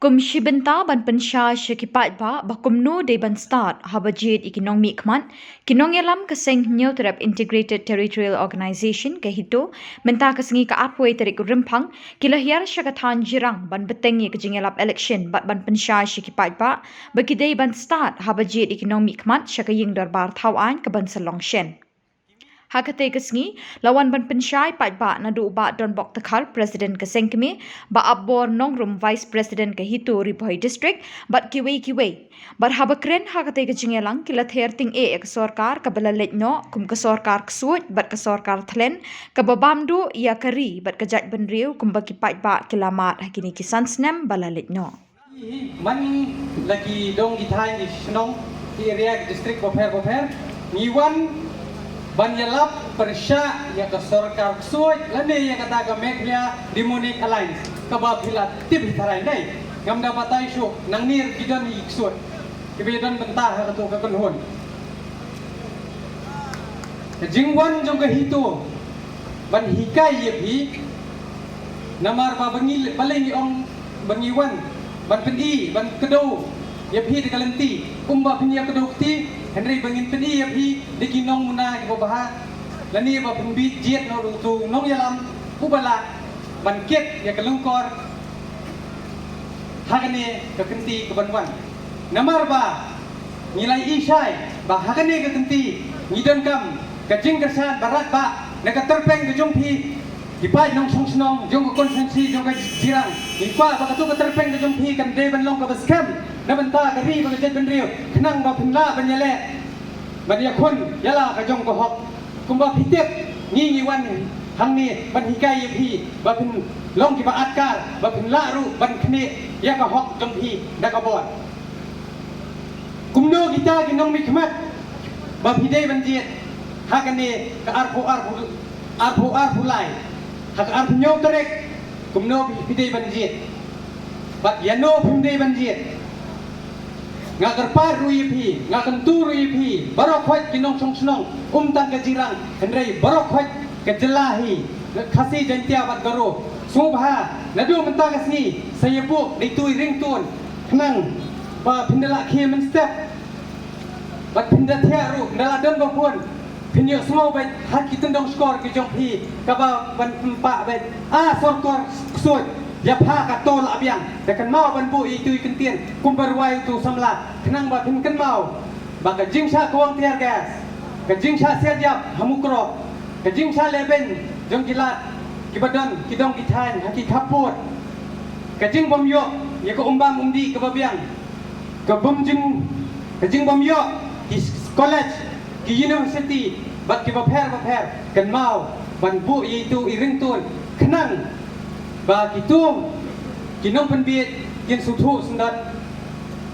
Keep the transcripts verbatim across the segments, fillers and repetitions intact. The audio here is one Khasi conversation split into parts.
Kum shi bynta ban pynshai sha ki paidbah ba kumno dei ban stad haba jied ïa ki nongmihkhmat, ki nongïalam ka seng Hynñiewtrep Integrated Territorial Organization ka HITO mynta ka sngi ka arphew tarik Rymphang ki la hiar sha ka thaiñ Jirang ban bteng ïa ka jingïalap election bad ban pynshai sha ki paidbah ba ki dei ban stad haba jied ïa ki nongmihkhmat sha ka ïing dorbar thaw aiñ ka ban sa long shen. Ha katei ka sngi la wan ban pynshai paidbah naduh u Bah Donbok Dkhar, President ka seng kmie, Bah Apbor Nongrum, Vice President ka HITO Ri Bhoi District bad kiwei kiwei. Bad haba kren ha katei ka jingïalang ki la ther tyngeh ïa ka sorkar kaba la leit noh kum ka sorkar ksuid bad ka sorkar thlen kaba bam duh ïa ka ri bad ka jaitbynriew kumba ki paidbah ki la mad ha kine ki san snem ba la leit noh. Man la ki dong ki thaiñ ki shnong ki area ki district bapher bapher ngi wan ban ïalap pyrshah ïa ka sorkar ksuid lane ïa kata ka Meghalaya Demonic Alliance kaba phi la tip hi tharai nei. Ngam da batai shuh nangne ki don hi ksuid kiba ïadon bynta ha kato ka kynhun. Ka jingwan jong ka HITO ban hikai ïa phi. Namar ba ba ngi balei ngi ong ba ngi wan ban pyni ban kdew ïa phi da ka lynti kumba phin ïa kdew kti, hynrei ba ngin pyni ïa phi da ki nongmuna kiba bha lane ba phin bit jied noh uto u nongïalam uba lah ban kit ïa ka lyngkor ha kane ka kynti kaban wan. Namar ba ngi la ïohi shai ba ha kane ka kynti ngi donkam ka jingkyrshan baroh ba na ka tyrpeng ka jong phi ki paid nongshong shnong jong ka konstituensi jong ka Jirang. Ngi kwah ba kato ka tyrpeng ka jong phi kan dei ban long kaba skhem na bynta ka ri bad ka jaitbynriew khnang ba phin lah ban ïaleh ban ïakhun ïa la ka jong ka hok. Kumba phi tip ngi ngi wan hangne ban hikai ïa phi ba phin long kiba atkar ba phin lah ruh ban khmih ïa ka hok jong phi da ka bor. Kumno kita ki nongmihkhmat ba phi dei ban jied ha kane ka arphew arphew arphew arphew lai ha ka arphew hynñiew tarik kumno phi dei ban jied bad ïano phim dei ban jied. Nga kyrpad ruh ïa phi, nga kyntu ruh ïa phi baroh khoit ki nongshong shnong, ym tang ka Jirang hynrei baroh khoit ka jylla hi, Khasi, Jaiñtia bad Garo. Sngewbha naduh mynta ka sngi sa ïa buh dei tu i ringtone khnang ba phin da lah khie mynstep. Bad phin da thiah ruh, nda la don ba bun phin ïohsngew beit ha ki tyndong shkor ki jong phi kaba ban pynpaw beit, a sorkar ksuid, ïa pha kato la biang. Da kynmaw ban buh ïa itu i kyntien kumba rwai utu samla khnang ba phin kynmaw ba ka jingshah kwang tear gas, ka jingshah siat ïap ha Mukroh, ka jingshah lehbeiñ jong ki lad kiba don ki dong ki thaiñ ha ki khappud, ka jingbym ïoh ïa ka umbam umdih kaba biang, ka bym jing ka jingbym ïoh ki college, ki university bad kiba pher ba pher. Kynmaw ban buh ïa itu i ringtone khnang ba kitu ki nongpynbieit kin sngewthuh sngewdon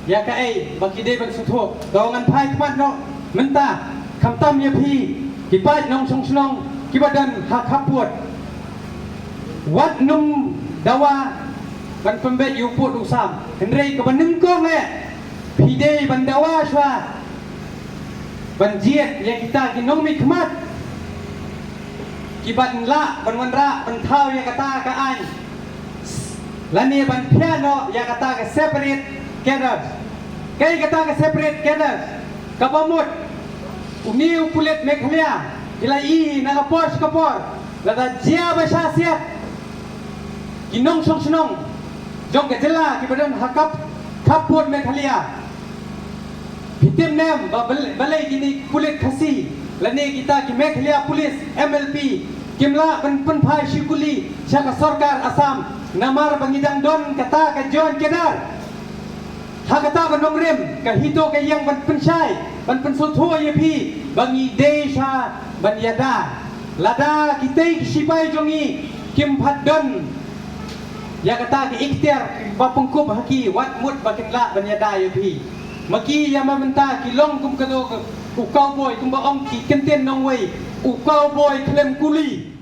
ïa kaei ba ki dei ban sngewthuh. Ka ong ngan phai khmat noh mynta khamtam ïa phi ki paid nongshong shnong kiba don ha khappud. Wat nym dawa ban pynbeit ïa u pud u sam, hynrei kaba nyngkong eh phi dei ban dawa shuwa ban jied ïa kita ki nongmihkhmat kiban lah ban wanrah ban thaw ïa kata ka aiñ lane ban phiah noh ïa kata ka separate cadres. Kaei kata ka separate cadres? Kaba mut une u pulit Meghalaya ki la ïohi na ka por sha ka por, lada jia ba shah siat ki nongshong shnong jong ka jylla kiba don ha kap khappud Meghalaya. Phi tip ne em ba bal- balei kine ki pulit Khasi lane kita ki Meghalaya Police, M L P, kim lah ban pynphai shikuli sha ka sorkar Assam? Namar ba ngi dang don kata ka joint cadre. Ha kata ka nongrim ka HITO ka ïeng ban pynshai ban pynsngewthuh ïa phi ba ngi dei sha ban ïada. Lada kitei ki shipai jong ngi kim pat don ïa kata ka ikhtiar ba pynkup ha ki, wat mut ba kin lah ban ïada ïa phi. Ma ki ïa ma mynta ki long kum kano ka u cowboy, kumba ong ki kyntien nongwei, u cowboy khlem kuli.